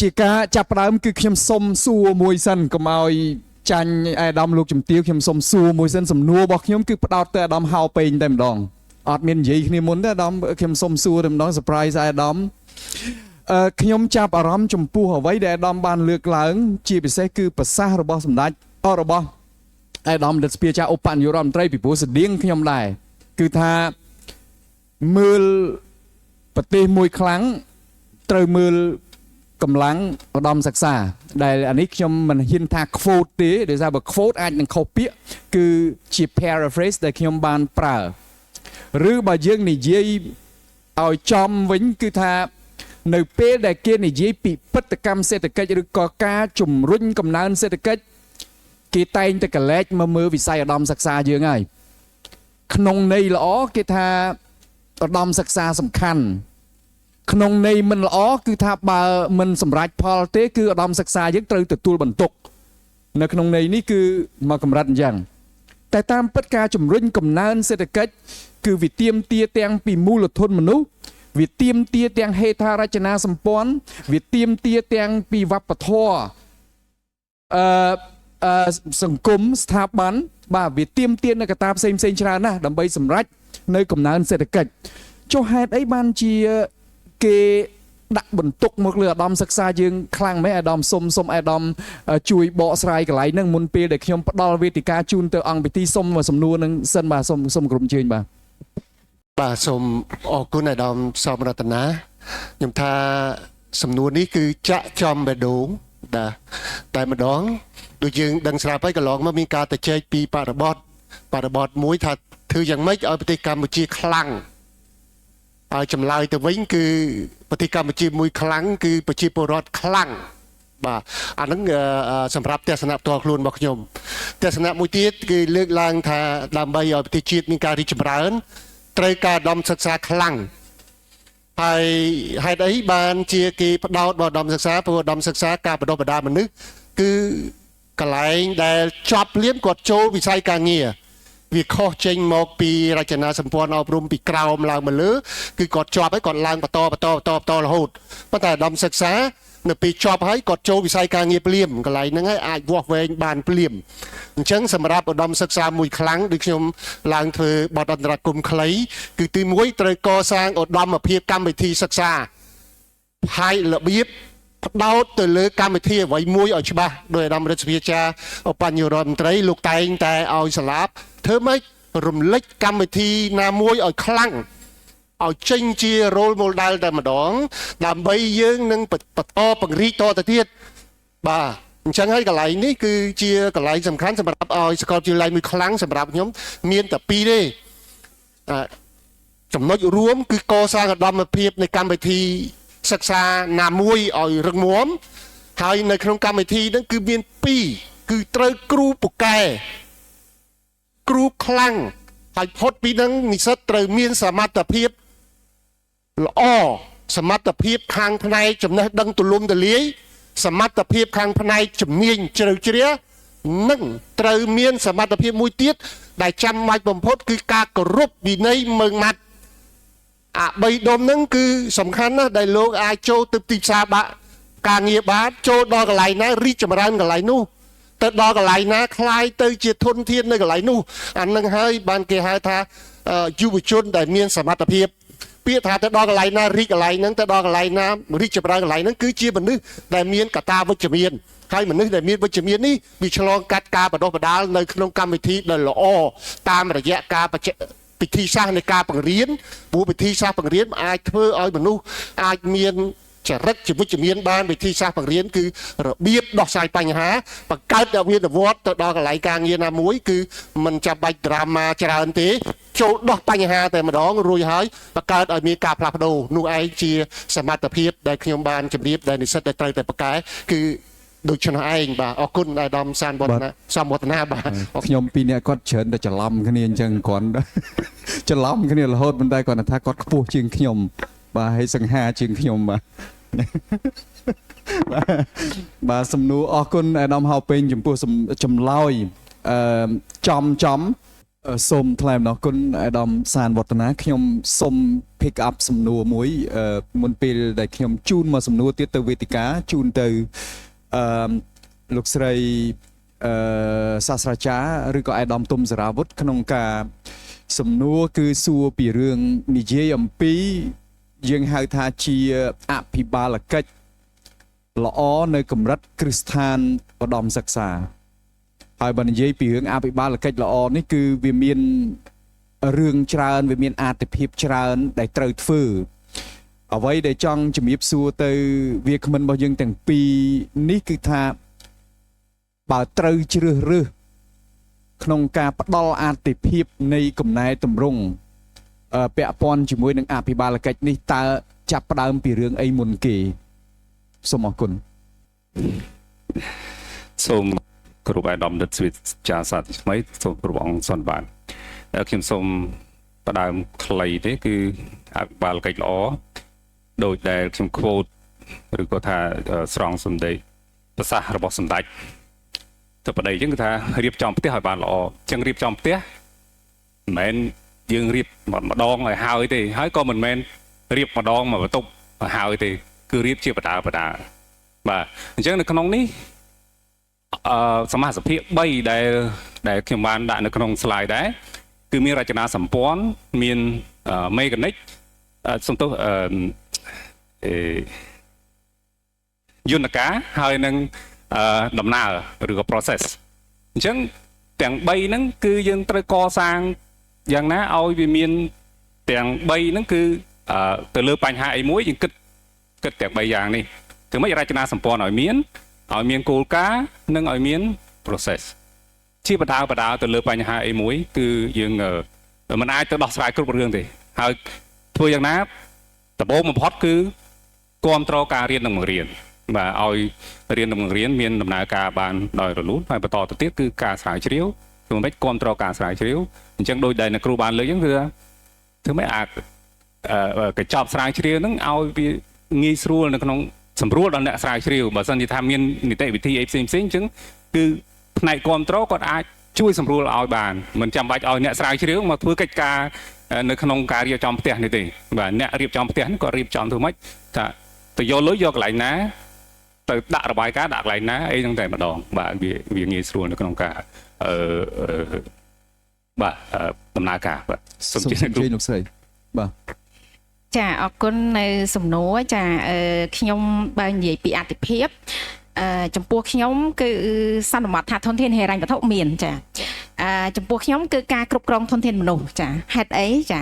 ជាការចាប់ផ្ដើមគឺខ្ញុំសុំសួរមួយសិនកុំឲ្យចាញ់អាដាមលោកជំទាវខ្ញុំសុំសួរមួយសិនសំណួររបស់ខ្ញុំគឺផ្ដោតទៅអាដាមហៅពេញតែម្ដងអត់មាននិយាយគ្នាមុនទេអាដាមខ្ញុំសុំសួរតែម្ដង surprise អាដាមអឺខ្ញុំចាប់អារម្មណ៍ចំពោះអ្វីដែលអាដាមបានលើកឡើង ជាពិសេសគឺប្រសាសន៍របស់សម្ដេចអរបស់អាដាមដិតស្ពាចាឧបនាយករដ្ឋមន្ត្រីពីព្រោះស្តៀងខ្ញុំដែរគឺថាមើលប្រទេសមួយខ្លាំងត្រូវមើល កម្លាំងឧត្តមសិក្សា ដែលអានេះខ្ញុំមិនហ៊ានថា quote ទេដោយសារបើ quote អាចនឹងខុសពាក្យគឺជា paraphrase ដែលខ្ញុំបានប្រើឬបើយើងនិយាយឲ្យចំវិញគឺថានៅពេលដែលគេនិយាយពីពិតកម្មសេដ្ឋកិច្ចឬក៏ការជំរុញកំណើនសេដ្ឋកិច្ចគេតែងតែកលែកមកមើលវិស័យឧត្តមសិក្សាយើងហើយក្នុងន័យល្អគេថាឧត្តមសិក្សាសំខាន់ ក្នុងន័យមិនល្អគឺថាបើមិនសម្រេចផលទេគឺឧត្តមសិក្សាយើងត្រូវទទួលបន្ទុកនៅក្នុងន័យនេះគឺមកកម្រិតអញ្ចឹងតែតាមពិតការជំរុញកំណើនសេដ្ឋកិច្ចគឺវាទាមទារទាំងពីមូលធនមនុស្សវាទាមទារទាំងហេដ្ឋារចនាសម្ព័ន្ធវាទាមទារទាំងពីវប្បធម៌អឺអឺសង្គមស្ថាប័នបាទវាទាមទារនៅកត្តាផ្សេងផ្សេងៗច្រើនណាស់ដើម្បីសម្រេចនៅកំណើនសេដ្ឋកិច្ចចុះហេតុអីបានជា គេដាក់បន្ទុកមកលើអាដាមសិក្សាយើងខ្លាំងមែនអាដាមសុំសុំអាដាមជួយបកស្រាយកន្លែងហ្នឹងមុនពេលដែលខ្ញុំផ្ដល់វេទិកាជូនទៅអង្គពិធីសុំសំណួរនឹងសិនបាទសុំសុំក្រុមជើញបាទ បាទសូមអរគុណអាដាមសំរតនាខ្ញុំថាសំណួរនេះគឺចាក់ចំបេះដូងបាទតែម្ដងដូចយើងដឹងស្រាប់ហើយកន្លងមកមានការទៅចែកពីបរិបទបរិបទមួយថាធ្វើយ៉ាងម៉េចឲ្យប្រទេសកម្ពុជាខ្លាំងហើយចម្លើយទៅវិញគឺប្រទេសកម្ពុជាមួយខ្លាំងគឺប្រជាពលរដ្ឋខ្លាំងបាទអាហ្នឹងអឺអឺសម្រាប់ទស្សនៈផ្ទាល់ខ្លួនរបស់ខ្ញុំទស្សនៈមួយទៀតគឺលើកឡើងថាដើម្បីឲ្យប្រទេសជាតិមានការរីកចម្រើន ត្រូវការឧត្តមសិក្សាខ្លាំងហើយហេតុអីបានជាគេផ្ដោតមកឧត្តមសិក្សាព្រោះឧត្តមសិក្សាការបណ្ដុះបណ្ដាលមនុស្សគឺកន្លែងដែលចប់ភ្លាមគាត់ចូលវិស័យការងារវាខុសចេញមកពីរចនាសម្ព័ន្ធអប់រំពីក្រោមឡើងមកលើគឺគាត់ជាប់ហើយគាត់ឡើងបន្តបន្តបន្តបន្តរហូតប៉ុន្តែឧត្តមសិក្សានៅពេលជាប់ហើយគាត់ចូលវិស័យការងារភ្លាមកន្លែងហ្នឹងហើយអាចវាស់វែងបានភ្លាមអញ្ចឹងសម្រាប់ឧត្តមសិក្សាមួយខ្លាំងដូចខ្ញុំឡើងធ្វើបទអន្តរាគមន៍ខ្លីគឺទី1ត្រូវកសាងឧត្តមភាពកម្មវិធីសិក្សាហើយរបៀបផ្ដោតទៅលើកម្មវិធីអ្វីមួយឲ្យច្បាស់ដោយអាដាមរដ្ឋសភាចារ្យឧបនាយករដ្ឋមន្ត្រីលោកតែងតែឲ្យស្លាប់ធ្វើម៉េចរំលេចកម្មវិធីណាមួយឲ្យខ្លាំងឲ្យចេញជា role model តែម្ដង ដើម្បីយើងនឹងបន្តពង្រីកតទៅទៀតបាទអញ្ចឹងហើយកន្លែងនេះគឺជាកន្លែងសំខាន់សម្រាប់ឲ្យសាកលវិទ្យាល័យមួយខ្លាំងសម្រាប់ខ្ញុំមានតែពីរទេអ่าចំណុចរួមគឺកសាងឧត្តមភាពនៃកម្មវិធីសិក្សាណាមួយឲ្យរឹងមាំហើយនៅក្នុងកម្មវិធីហ្នឹងគឺមានពីរគឺត្រូវគ្រូពូកែគ្រូខ្លាំងហើយផុតពីហ្នឹងនិស្សិតត្រូវមានសមត្ថភាពល្អសមត្ថភាពខាងផ្នែកចំណេះដឹងទូលំទូលាយសមត្ថភាពខាងផ្នែកជំនាញជ្រៅជ្រះនិងត្រូវមានសមត្ថភាពមួយទៀតដែលចាំបាច់បំផុតគឺការគោរពវិន័យម៉ឺងម៉ាត់អាបីដុំហ្នឹងគឺសំខាន់ណាស់ដែលលោកអាចចូលទៅទីផ្សារបាក់ការងារបានចូលដល់កន្លែងណារីកចម្រើនកន្លែងនោះទៅដល់កន្លែងណាក្លាយទៅជាធនធាននៅកន្លែងនោះអានឹងហើយបានគេហៅថាយុវជនដែលមានសមត្ថភាពពាក្យថាទៅដល់កន្លែងណារីកកន្លែងហ្នឹងទៅដល់កន្លែងណារីកចម្រើនកន្លែងហ្នឹងគឺជាមនុស្សដែលមានកត្តាវិជ្ជមានហើយមនុស្សដែលមានវិជ្ជមាននេះវាឆ្លងកាត់ការបណ្ដុះបណ្ដាលនៅក្នុងកម្មវិធីដ៏ល្អតាមរយៈការបច្ចេកពិធីសាស្ត្រនៃការបង្រៀនព្រោះពិធីសាស្ត្របង្រៀនអាចធ្វើឲ្យមនុស្សអាចមានចរិតជាវិជ្ជមានបានវិធីសាស្ត្របង្រៀនគឺរបៀបដោះស្រាយបញ្ហាបង្កើតឲ្យមាននវត្តទៅដល់កន្លែងការងារណាមួយគឺមិនចាំបាច់ drama ច្រើនទេចូលដោះបញ្ហាតែម្ដងរួចហើយបង្កើតឲ្យមានការផ្លាស់ប្ដូរនោះឯងជាសមត្ថភាពដែលខ្ញុំបានជម្រាបដែលនិស្សិតដែលត្រូវតែប្រកែគឺដូច្នោះឯងបាទអរគុណអាដាមសានវឌ្ឍនាសំវឌ្ឍនាបាទអរ ខ្ញុំពីរនាក់គាត់ច្រើនតែច្រឡំគ្នាអញ្ចឹងគ្រាន់ ច្រឡំគ្នារហូតប៉ុន្តែគាត់ថាគាត់ខ្ពស់ជាងខ្ញុំបាទហើយសង្ហាជាងខ្ញុំបាទ បាទបាទសំណួរអរគុណអាដាមហៅពេញចំពោះសំចម្លើយអឺចំចំ សូមថ្លែងអំណរគុណអាដាមសានវឌ្ឍនាខ្ញុំសូម pick up សំណួរមួយមុនពេលដែលខ្ញុំជូនមកសំណួរទៀតទៅវេទិកាជូនទៅអឺលោកស្រីសាស្ត្រាចារ្យឬក៏អាដាមទុំសារាវុធក្នុងការសំណួរគឺសួរពីរឿងនិយាយអំពីយើងហៅថាជាអភិបាលកិច្ចល្អនៅកម្រិតគ្រឹះស្ថានឧត្តមសិក្សា ហើយបើនិយាយពីរឿងអភិបាលកិច្ចល្អនេះគឺវាមានរឿងច្រើនវាមានអាទិភាពច្រើនដែលត្រូវធ្វើអ្វីដែលចង់ជំរាបសួរទៅវាគ្មិនរបស់យើងទាំងពីរនេះគឺថាបើត្រូវជ្រើសរើសក្នុងការផ្ដល់អាទិភាពនៃកំណែតម្រង់ពាក់ព័ន្ធជាមួយនឹងអភិបាលកិច្ចនេះតើចាប់ផ្ដើមពីរឿងអីមុនគេសូមអរគុណ សូមគោរពអាដាមដិតស្វីចាសាថ្មីសូមគោរពអង្គសន្និបាតខ្ញុំសូមផ្ដើមខ្លីទេគឺអភិបាលកិច្ចល្អដោយដែលខ្ញុំ quote ឬក៏ថាស្រង់សម្ដីប្រសាសន៍របស់សម្ដេចទៅប្តីអញ្ចឹងគឺថារៀបចំផ្ទះឲ្យបានល្អអញ្ចឹងរៀបចំផ្ទះមិនមែនយើងរៀបម្ដងឲ្យហើយទេហើយក៏មិនមែនរៀបម្ដងមកបន្ទប់ឲ្យហើយទេគឺរៀបជាបដាបដាបាទអញ្ចឹងនៅក្នុងនេះ សមាសភាគ3ដែលខ្ញុំបានដាក់នៅក្នុង slide ដែរគឺមានរចនាសម្ព័ន្ធមាន mechanic សំទោសអឺអឺយន្តការហើយនឹងដំណើរឬក៏ process អញ្ចឹងទាំង3ហ្នឹងគឺយើងត្រូវកសាងយ៉ាងណាឲ្យវាមានទាំង3ហ្នឹងគឺទៅលើបញ្ហាអីមួយយើងគិតគិតទាំង3យ៉ាងនេះធ្វើម៉េចរចនាសម្ព័ន្ធឲ្យមានគោលការណ៍និងឲ្យមាន process ជាបដាបដាទៅលើបញ្ហាអីមួយគឺយើងមិនអាចទៅដោះស្រាយគ្រប់រឿងទេហើយធ្វើយ៉ាងណាដំបូងបំផុតគឺគ្រប់គ្រងការរៀននិងបង្រៀនបាទឲ្យរៀននិងបង្រៀនមានដំណើរការបានដោយរលូនហើយបន្តទៅទៀតគឺការស្រាវជ្រាវធ្វើម៉េចគ្រប់គ្រងការស្រាវជ្រាវអញ្ចឹងដោយដែលអ្នកគ្រូបានលើកអញ្ចឹងគឺធ្វើម៉េចអាកញ្ចប់ស្រាវជ្រាវហ្នឹងឲ្យវាងាយស្រួលនៅក្នុងសម្រួលដល់អ្នកស្រាវជ្រាវបើសិនជាថាមាននីតិវិធីអីផ្សេងផ្សេងអញ្ចឹងគឺផ្នែកគ្រប់គ្រងគាត់អាចជួយសម្រួលឲ្យបានមិនចាំបាច់ឲ្យអ្នកស្រាវជ្រាវមកធ្វើកិច្ចការនៅក្នុងការរៀបចំផ្ទះនេះទេបាទអ្នករៀបចំផ្ទះនេះគាត់រៀបចំធ្វើម៉េចថាទៅយកលុយយកកន្លែងណាទៅដាក់របាយការណ៍ដាក់កន្លែងណាអីហ្នឹងតែម្ដងបាទវាងាយស្រួលនៅក្នុងការអឺបាទដំណើរការបាទសូម សូម ជម្រាប ជម្រាបលោកស្រីបាទ ចាអរគុណនៅសំណួរចាខ្ញុំបើនិយាយពីអតិភិបចំពោះខ្ញុំគឺសន្មតថាធនធានហិរញ្ញវត្ថុមានចាចំពោះខ្ញុំគឺការគ្រប់គ្រងធនធានមនុស្សចាហេតុអីចា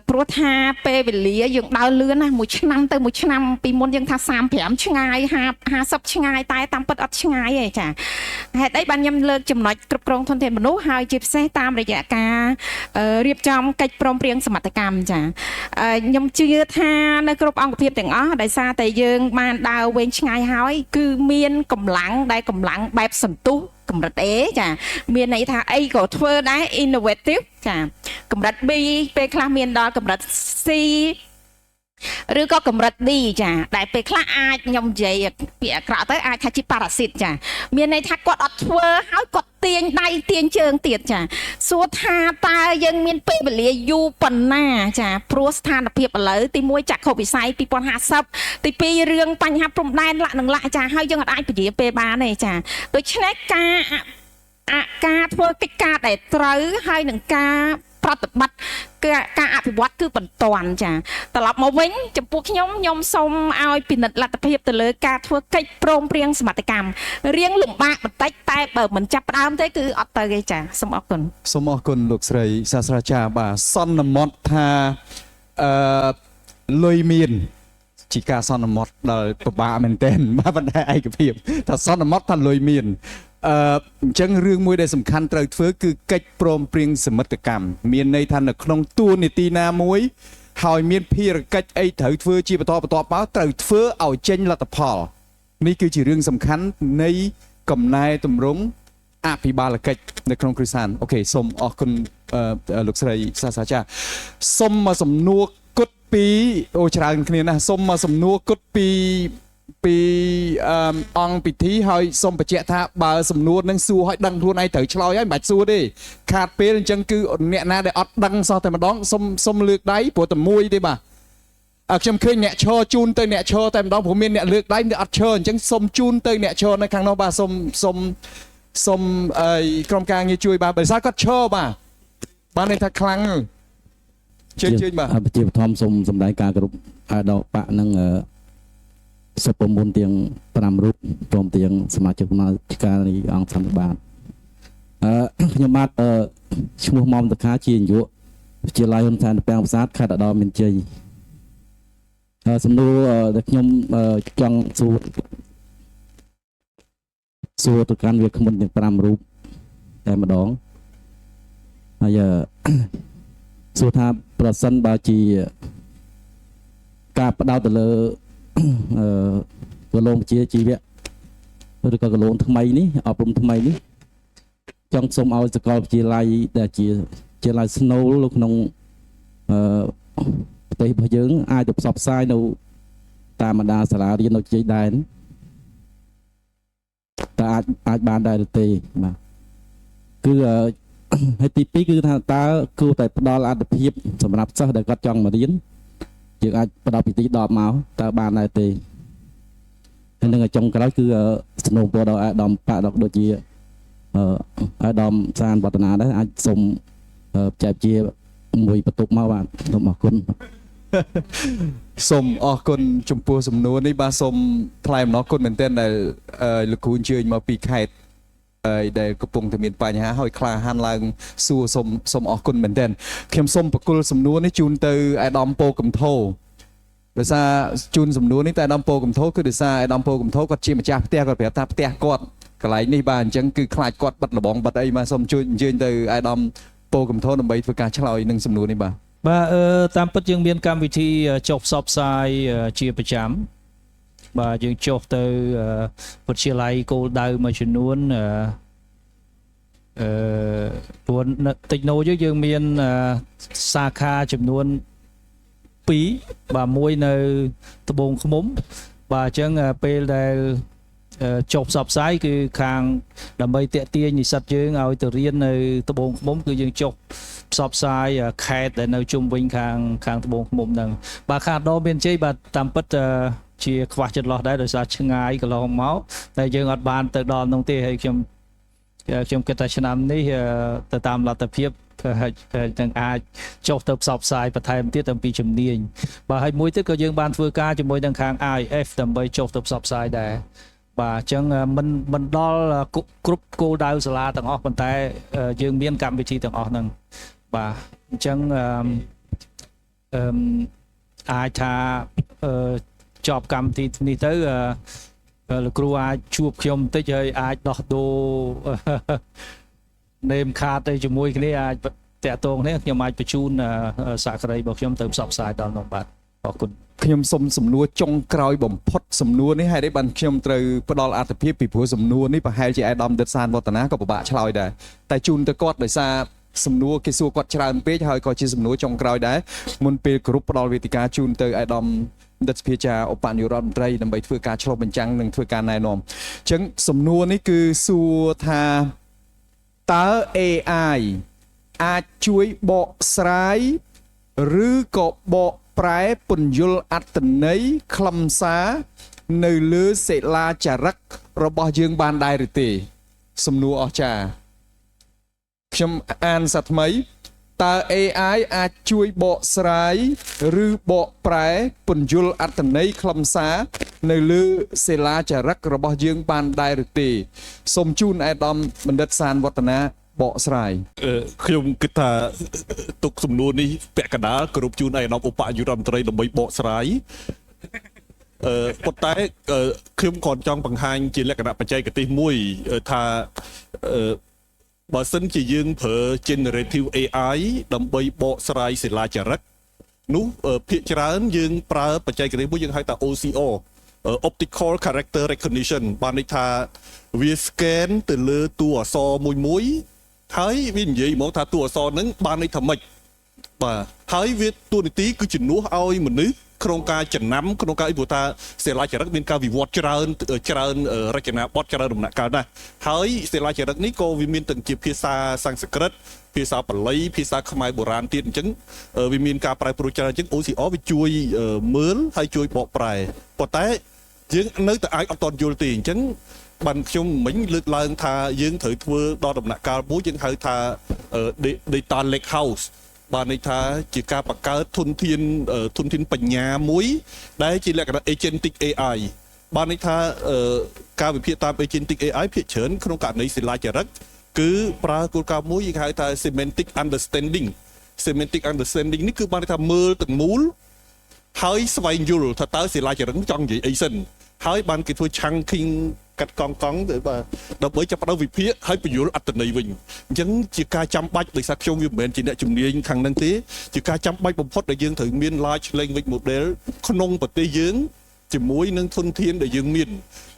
ព្រោះថាពេលវេលាយើងដើរលឿនណាស់មួយឆ្នាំទៅមួយឆ្នាំពីមុនយើងថា35ឆ្ងាយ50 50ឆ្ងាយតែតាមពិតអត់ឆ្ងាយទេចាហេតុអីបានខ្ញុំលើកចំណុចគ្រប់គ្រងធនធានមនុស្សហើយជាពិសេសតាមរយៈការរៀបចំកិច្ចព្រមព្រៀងសមត្ថកម្មចាខ្ញុំជឿថានៅគ្រប់អង្គភាពទាំងអស់ដោយសារតែយើងបានដើរវែងឆ្ងាយហើយគឺមានកម្លាំងដែលកម្លាំងបែបសន្ទុះកម្រិត A ចាមានន័យថាអីក៏ធ្វើដែរ innovative ចាកម្រិត B ពេលខ្លះមានដល់កម្រិត C ឬក៏កម្រិត D ចាដែលពេលខ្លះអាចខ្ញុំនិយាយពាក្យអាក្រក់ទៅអាចថាជាប៉ារ៉ាស៊ីតចាមានន័យថាគាត់អត់ធ្វើហើយគាត់ទាញដៃទាញជើងទៀតចាសួរថាតើយើងមានពេលវេលាយូរប៉ុណ្ណាចាព្រោះស្ថានភាពឥឡូវទី1ចក្ខុវិស័យ2050ទី2រឿងបញ្ហាព្រំដែនលាក់នឹងលាក់ចាហើយយើងអត់អាចពជាពេលបានទេចាដូច្នេះការអការធ្វើកិច្ចការដែលត្រូវហើយនឹងការប្រតិបត្តិការអភិវឌ្ឍគឺបន្ទាន់ចាត្រឡប់មកវិញចំពោះខ្ញុំខ្ញុំសូមឲ្យពិនិត្យលទ្ធភាពទៅលើការធ្វើកិច្ចព្រមព្រៀងសមត្ថកម្មរៀងលំបាកបន្តិចតែបើមិនចាប់ផ្ដើមទេគឺអត់ទៅទេចាសូមអរគុណ សូមអរគុណលោកស្រីសាស្ត្រាចារ្យបាទសន្មត់ថាអឺលុយមាន ជាការសន្មត់ដល់ពិបាកមែនទែនបាទប៉ុន្តែឯកភាពថាសន្មត់ថាលុយមានអញ្ចឹងរឿងមួយដែលសំខាន់ត្រូវធ្វើគឺកិច្ចព្រមព្រៀងសមិទ្ធកម្មមានន័យថានៅក្នុងតួនាទីណាមួយហើយមានភារកិច្ចអីត្រូវធ្វើជាបន្តបន្ទាប់មកត្រូវធ្វើឲ្យចេញលទ្ធផលនេះគឺជារឿងសំខាន់នៃកំណែតម្រង់អភិបាលកិច្ចនៅក្នុងគ្រឹះស្ថាន OK សូមអរគុណលោកស្រីសាស្ត្រាចារ្យសូមមកសំណួរគត់ពីអូច្រើនគ្នាណាស់សូមមកសំណួរគត់ពី ពីអឺអង្គពិធីហើយសូមបញ្ជាក់ថាបើសំណួរនឹងសួរឲ្យដឹងខ្លួនឯងត្រូវឆ្លើយហើយមិនបាច់សួរទេខាតពេលអញ្ចឹងគឺអ្នកណាដែលអត់ដឹងសោះតែម្ដងសូមសូមលើកដៃព្រោះតែមួយទេបាទអើខ្ញុំឃើញអ្នកឈរជូនទៅអ្នកឈរតែម្ដងព្រោះមានអ្នកលើកដៃអ្នកអត់ឈរអញ្ចឹងសូមជូនទៅអ្នកឈរនៅខាងនោះបាទសូមសូមសូមអីក្រុមការងារជួយបាទបើសារគាត់ឈរបាទបានន័យថាខ្លាំងជើញជើញបាទ អជាបឋមសូមសម្ដែងការគោរពអាដបៈនិងអឺសិទ្ធិ9ទាំង5រូបព្រមទាំងសមាជិកសមាជិកានៃអង្គសន្និបាតអឺខ្ញុំបាទអឺឈ្មោះមុំតខាជានាយកវិទ្យាល័យហ៊ុនសែនពាំងប្រាសាទខេត្តឧត្តរមានជ័យអឺសំណួរអឺដែលខ្ញុំអឺចង់សួរសួរទៅកាន់វាគ្មិនទាំង5រូបតែម្ដងហើយអឺ សួរថាប្រសិនបើជាការផ្ដោតទៅលើ អឺគន្លងវិជ្ជាជីវៈឬក៏គន្លងថ្មីនេះអប់រំថ្មីនេះចង់សូមឲ្យសាកលវិទ្យាល័យដែលជាជាល័យស្នូលនៅក្នុងអឺប្រទេសរបស់យើងអាចទៅផ្សព្វផ្សាយនៅតាមបណ្ដាសាលារៀននៅជ័យដែនតើអាចអាចបានដែរឬទេបាទគឺអឺ ហើយទី2គឺថាតើគួរតែផ្ដល់អត្ថភាពសម្រាប់សិស្សដែលគាត់ចង់មករៀនយើងអាចផ្ដល់ពីទី10មកតើបានដែរទេហើយនឹងចុងក្រោយគឺសំណូមពរដល់អាដាមបាក់ដល់ដូចជាអឺអាដាមសានវឌ្ឍនាដែរអាចសូមបច្ចេកវិទ្យាមួយបន្ទប់មកបាទសូមអរគុណ សូមអរគុណចំពោះសំណួរនេះបាទសូមថ្លែងអំណរគុណមែនទែនដែលអឺលោកគ្រូអញ្ជើញមកពីខេត្តហើយដែលកំពុងតែមានបញ្ហាហើយក្លាហានឡើងសួរសូមសូមអរគុណមែនទែនខ្ញុំសូមប្រគល់សំណួរនេះជូនទៅអាដាមពោកំធោដោយសារជូនសំណួរនេះតែអាដាមពោកំធោគឺដោយសារអាដាមពោកំធោគាត់ជាម្ចាស់ផ្ទះគាត់ប្រាប់ថាផ្ទះគាត់កន្លែងនេះបាទអញ្ចឹងគឺខ្លាចគាត់បិទលបងបិទអីបាទសូមជួយអញ្ជើញទៅអាដាមពោកំធោដើម្បីធ្វើការឆ្លើយនឹងសំណួរនេះបាទ បាទអឺតាមពិតយើងមានកម្មវិធីចុះផ្សព្វផ្សាយជាប្រចាំបាទយើងចុះទៅវិទ្យាល័យគោលដៅមួយចំនួនអឺអឺព្រោះនៅតិចណូយើងយើងមានសាខាចំនួន2បាទមួយនៅត្បូងឃ្មុំបាទអញ្ចឹងពេលដែលចុះផ្សព្វផ្សាយគឺខាងដើម្បីតាក់ទាញនិស្សិតយើងឲ្យទៅរៀននៅត្បូងឃ្មុំគឺយើងចុះផ្សព្វផ្សាយខេត្តដែលនៅជុំវិញខាងខាងត្បូងឃ្មុំហ្នឹងបាទខាងដមានជ័យបាទតាមពិតជាខ្វះចន្លោះដែរដោយសារឆ្ងាយកន្លងមកតែយើងអត់បានទៅដល់នោះទេហើយខ្ញុំខ្ញុំគិតថាឆ្នាំនេះទៅតាមលទ្ធភាពនឹងអាចចុះទៅផ្សព្វផ្សាយបន្ថែមទៀតអំពីជំនាញបាទហើយមួយទៀតក៏យើងបានធ្វើការជាមួយនឹងខាង IF ដើម្បីចុះទៅផ្សព្វផ្សាយដែរបាទអញ្ចឹងមិនមិនដល់គ្រប់គោលដៅសាលាទាំងអស់ប៉ុន្តែយើងមានកម្មវិធីទាំងអស់ហ្នឹងបាទអញ្ចឹងអឺអឺអាចថាអឺចប់កម្មវិធីនេះទៅលោកគ្រូអាចជួបខ្ញុំបន្តិចហើយអាចដោះដូរ name card ទៅជាមួយគ្នាអាចតាក់ទងគ្នាខ្ញុំអាចបញ្ជូនសហក្រីរបស់ខ្ញុំទៅផ្សព្វផ្សាយដល់នោះបាទអរគុណ ខ្ញុំសូមសំណួរចុងក្រោយបំផុតសំណួរនេះហេតុអីបានខ្ញុំត្រូវផ្ដល់អត្ថភាពពីព្រោះសំណួរនេះប្រហែលជាអាដាមដិតសានវឌ្ឍនាក៏ពិបាកឆ្លើយដែរតែជូនទៅគាត់ដោយសារសំណួរគេសួរគាត់ច្រើនពេកហើយក៏ជាសំណួរចុងក្រោយដែរមុនពេលគ្រប់ផ្ដល់វេទិកាជូនទៅអាដាមដិតសភាចាឧបនាយករដ្ឋមន្ត្រីដើម្បីធ្វើការឆ្លុះបញ្ចាំងនិងធ្វើការណែនាំអញ្ចឹងសំណួរនេះគឺសួរថាតើ AI អាចជួយបកស្រាយឬក៏បកប្រែពន្យល់អត្តន័យខ្លឹមសារនៅលើសិលាចារឹករបស់យើងបានដែរឬទេ សំណួរអស្ចារ្យខ្ញុំអានសាថ្មីតើ AI អាចជួយបកស្រាយឬបកប្រែពន្យល់អត្តន័យខ្លឹមសារនៅលើសិលាចារឹករបស់យើងបានដែរឬទេសូមជូនអាដាមបណ្ឌិតសានវឌ្ឍនាបកស្រាយ ខ្ញុំគិតថាទុកសំណួរនេះពាក់កណ្ដាលគ្រប់ជូនឯកឧត្តមឧបនាយករដ្ឋមន្ត្រីដើម្បីបកស្រាយអឺប៉ុន្តែខ្ញុំគ្រាន់ចង់បង្ហាញជាលក្ខណៈបច្ចេកទេសមួយថាអឺបើសិនជាយើងប្រើ generative AI ដើម្បីបកស្រាយសិលាចារឹកនោះភាគច្រើនយើងប្រើបច្ចេកទេសមួយយើងហៅថា OCR optical character recognition បានន័យថាវា scan ទៅលើតួអក្សរមួយមួយហើយវានិយាយហ្មងថាតួអក្សរហ្នឹងបានន័យថាម៉េចបាទហើយវាតួនាទីគឺជំនួសឲ្យមនុស្ស ក្នុងការចំណាំក្នុងការអីព្រោះថាសិលាចារឹកមានការវិវត្តច្រើនច្រើនរចនាបថច្រើនដំណាក់កាលណាស់ហើយសិលាចារឹកនេះក៏វាមានទាំងជាភាសាសំស្ក្រឹតភាសាបាលីភាសាខ្មែរបុរាណទៀតអញ្ចឹងវាមានការប្រែប្រួលច្រើនអញ្ចឹង OCR វាជួយមើលហើយជួយបកប្រែប៉ុន្តែយើងនៅតែអាចអត់តយល់ទេអញ្ចឹងបានខ្ញុំមិញលើកឡើងថាយើងត្រូវធ្វើដល់ដំណាក់កាលមួយយើងហៅថា data lake house បាទន័យថាជាការបង្កើតធនធានធនធានបញ្ញាមួយ ដែលជាលក្ខណៈ agentic AI បាទន័យថាការវិភាគតាម agentic AI ភាគច្រើនក្នុងករណីសិលាចារឹកគឺប្រើគោលការណ៍មួយយើងហៅថា semantic understanding. Semantic understanding នេះគឺបានន័យថាមើលទាំងមូលហើយស្វែងយល់ថាតើសិលាចារឹកចង់និយាយអីសិនហើយបានគេធ្វើ chunking កាត់កង់កង់ទៅបាទដើម្បីចាប់ផ្ដើមវិភាគហើយបញ្យល់អត្ថន័យវិញអញ្ចឹងជាការចាំបាច់ដោយសារខ្ញុំវាមិនមែនជាអ្នកជំនាញខាងហ្នឹងទេជាការចាំបាច់បំផុតដែលយើងត្រូវមាន large language model ក្នុងប្រទេសយើងជាមួយនឹងធនធានដែលយើងមាន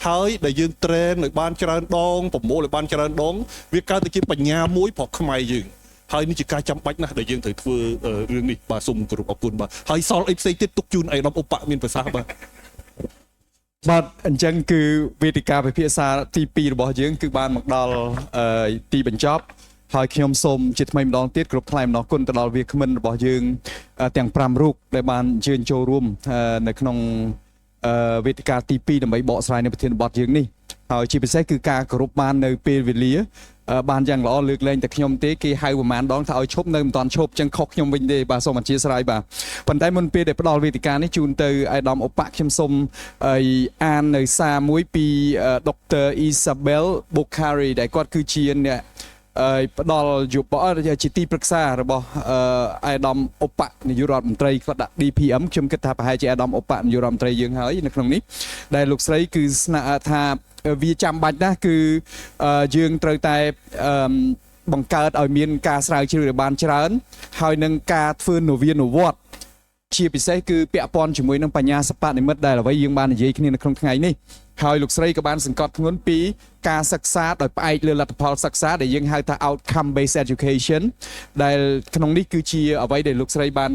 ហើយដែលយើង train ឲ្យបានច្រើនដងប្រមូលឲ្យបានច្រើនដងវាកើតទៅជាបញ្ញាមួយប្រុសខ្មែរយើងហើយនេះជាការចាំបាច់ណាស់ដែលយើងត្រូវធ្វើរឿងនេះបាទសូមគោរពអរគុណបាទហើយសល់អីផ្សេងទៀតទុកជូនឯកឧត្តមឧបមានប្រសាសន៍បាទ បាទអញ្ចឹងគឺវេទិកាពិភាក្សាទី2របស់យើងគឺបានមកដល់អឺទីបញ្ចប់ហើយខ្ញុំសូមជាថ្មីម្ដងទៀតគ្រប់ថ្លែងអំណរគុណទៅដល់វាគ្មិនរបស់យើងទាំង5រូបដែលបានអញ្ជើញចូលរួមនៅក្នុងវេទិកាទី2ដើម្បីបកស្រាយនៅប្រធានបទយើងនេះហើយជាពិសេសគឺការគោរពបាននៅពេលវេលាបានយ៉ាងល្អលើកលែងតែខ្ញុំទេគេហៅប្រហែលដងថាឲ្យឈប់នៅមិនតាន់ឈប់ចឹងខុសខ្ញុំវិញទេបាទសូមអធ្យាស្រ័យបាទប៉ុន្តែមុនពេលដែលផ្ដល់វេទិកានេះជូនទៅឯកឧត្តមឧបៈខ្ញុំសូមអាននៅសារមួយពីដុកទ័រ Isabel Bokhari ដែលគាត់គឺជាអ្នកផ្ដល់យោបល់ជាទីប្រឹក្សារបស់ឯកឧត្តមឧបនាយករដ្ឋមន្ត្រីគាត់ដាក់ DPM ខ្ញុំគិតថាប្រហែលជាឯកឧត្តមឧបនាយករដ្ឋមន្ត្រីយើងហើយនៅក្នុងនេះដែលលោកស្រីគឺស្នើថាវាចាំបាច់ណាស់គឺយើងត្រូវតែបង្កើតឲ្យមានការស្រាវជ្រាវឲ្យបានច្រើន ហើយនឹងការធ្វើនវានុវត្តន៍ជាពិសេសគឺពាក់ព័ន្ធជាមួយនឹងបញ្ញាសិប្បនិម្មិតដែលអ្វីយើងបាននិយាយគ្នានៅក្នុងថ្ងៃនេះហើយលោកស្រីក៏បានសង្កត់ធ្ងន់ពីការសិក្សាដោយផ្អែកលើលទ្ធផលសិក្សាដែលយើងហៅថា outcome based education ដែលក្នុងនេះគឺជាអ្វីដែលលោកស្រីបាន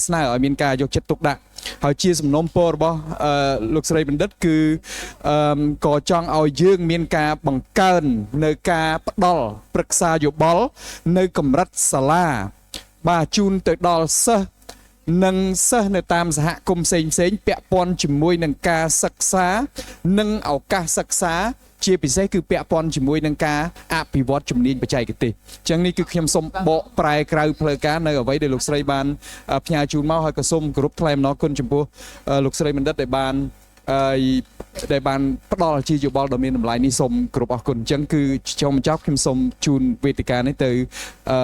ស្នើឲ្យមានការយកចិត្តទុកដាក់ហើយជាសំណូមពររបស់លោកស្រីបណ្ឌិតគឺក៏ចង់ឲ្យយើងមានការបង្កើននៅការផ្ដល់ប្រឹក្សាយោបល់នៅកម្រិតសាលាបាទជូនទៅដល់សិស្សនិងសិស្សនៅតាមសហគមន៍ផ្សេងផ្សេងពាក់ព័ន្ធជាមួយនឹងការសិក្សានិងឱកាសសិក្សា ជាពិសេសគឺពាក់ព័ន្ធជាមួយនឹងការអភិវឌ្ឍជំនាញបច្ចេកទេសអញ្ចឹងនេះគឺខ្ញុំសូមបកប្រែក្រៅផ្លូវការនៅអ្វីដែលលោកស្រីបានផ្ញើជូនមកហើយក៏សូមគោរពថ្លែងអំណរគុណចំពោះលោកស្រីបណ្ឌិតដែលបានហើយដែលបានផ្ដល់ជាយោបល់ដ៏មានតម្លៃនេះសូមគោរពអរគុណអញ្ចឹងគឺចុងបញ្ចប់ខ្ញុំសូមជូនវេទិកានេះទៅអឺ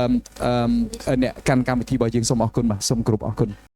អឺអ្នកកាន់កម្មវិធីរបស់យើងសូមអរគុណបាទសូមគោរពអរគុណ។